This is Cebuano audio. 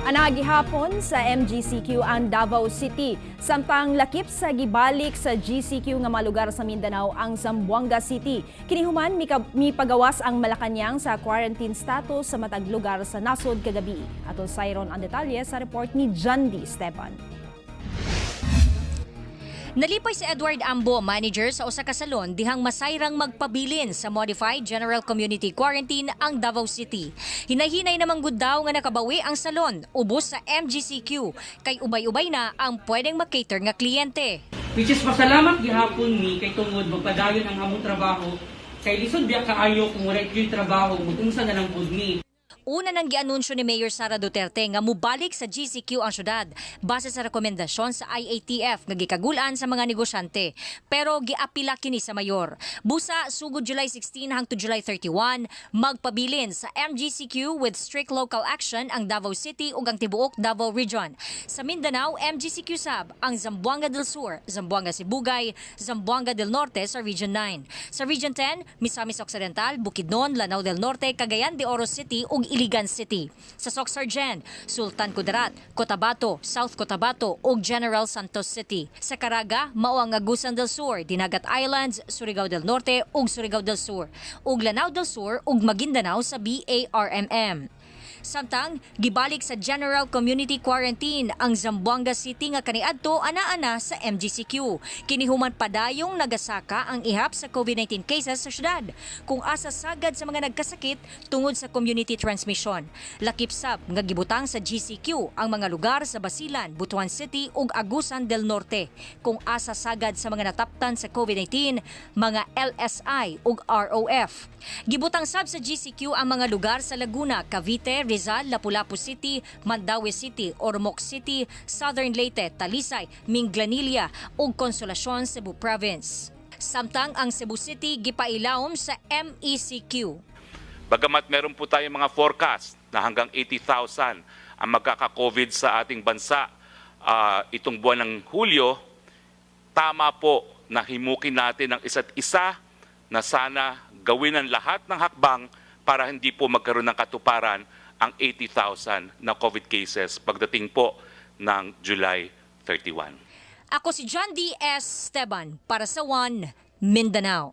Anaa gihapon sa MGCQ ang Davao City. Samtang lakip sa gibalik sa GCQ nga mga lugar sa Mindanao ang Zamboanga City. Kini human mipagawas ang Malacañang sa quarantine status sa matag lugar sa nasod kagabi. Atong sayron ang detalye sa report ni John D. Esteban. Nalipay si Edward Ambo, manager sa usa ka salon dihang masayrang magpabilin sa Modified General Community Quarantine ang Davao City. Hinay-hinay namang gud daw nga nakabawi ang salon ubos sa MGCQ kay ubay-ubay na ang pwedeng makater nga kliyente. Which is pasalamat gihapon mi kay tungod magpadayon ang among trabaho kay lisod biya kaayo kung wala gyud trabaho, mag-unsa na lang pud mi. Una nang gianunsyo ni Mayor Sara Duterte nga mubalik sa GCQ ang syudad base sa rekomendasyon sa IATF nga gikagul-an sa mga negosyante. Pero giapila kini sa mayor. Busa sugod July 16 hangtod July 31, magpabilin sa MGCQ with strict local action ang Davao City ug ang tibuok Davao Region. Sa Mindanao, MGCQ sab ang Zamboanga del Sur, Zamboanga Sibugay, Zamboanga del Norte sa Region 9. Sa Region 10, Misamis Occidental, Bukidnon, Lanao del Norte, Cagayan de Oro City ug Iligan City. Sa Soccsksargen, Sultan Kudarat, Cotabato, South Cotabato ug General Santos City. Sa Caraga, mao ang Agusan del Sur, Dinagat Islands, Surigao del Norte ug Surigao del Sur, ug Lanao del Sur ug Maguindanao sa BARMM. Samtang gibalik sa General Community Quarantine ang Zamboanga City nga kaniadto ana-ana sa MGCQ. Kini human padayong nagasaka ang ihap sa COVID-19 cases sa syudad kung asa sagad sa mga nagkasakit tungod sa community transmission. Lakip sab nga gibutang sa GCQ ang mga lugar sa Basilan, Butuan City ug Agusan del Norte kung asa sagad sa mga nataptan sa COVID-19, mga LSI ug ROF. Gibutang sab sa GCQ ang mga lugar sa Laguna, Cavite, Rizal, Lapu-Lapu City, Mandaue City, Ormoc City, Southern Leyte, Talisay, Minglanilla ug Consolacion, Cebu Province. Samtang ang Cebu City gipailawom sa MECQ. Bagamat meron po tayong mga forecast na hanggang 80,000 ang magkaka-COVID sa ating bansa itong buwan ng Hulyo, tama po na himukin natin ang isa't isa na sana gawin ang lahat ng hakbang para hindi po magkaroon ng katuparan ang 80,000 na COVID cases pagdating po ng July 31. Ako si John D. S. Esteban para sa One Mindanao.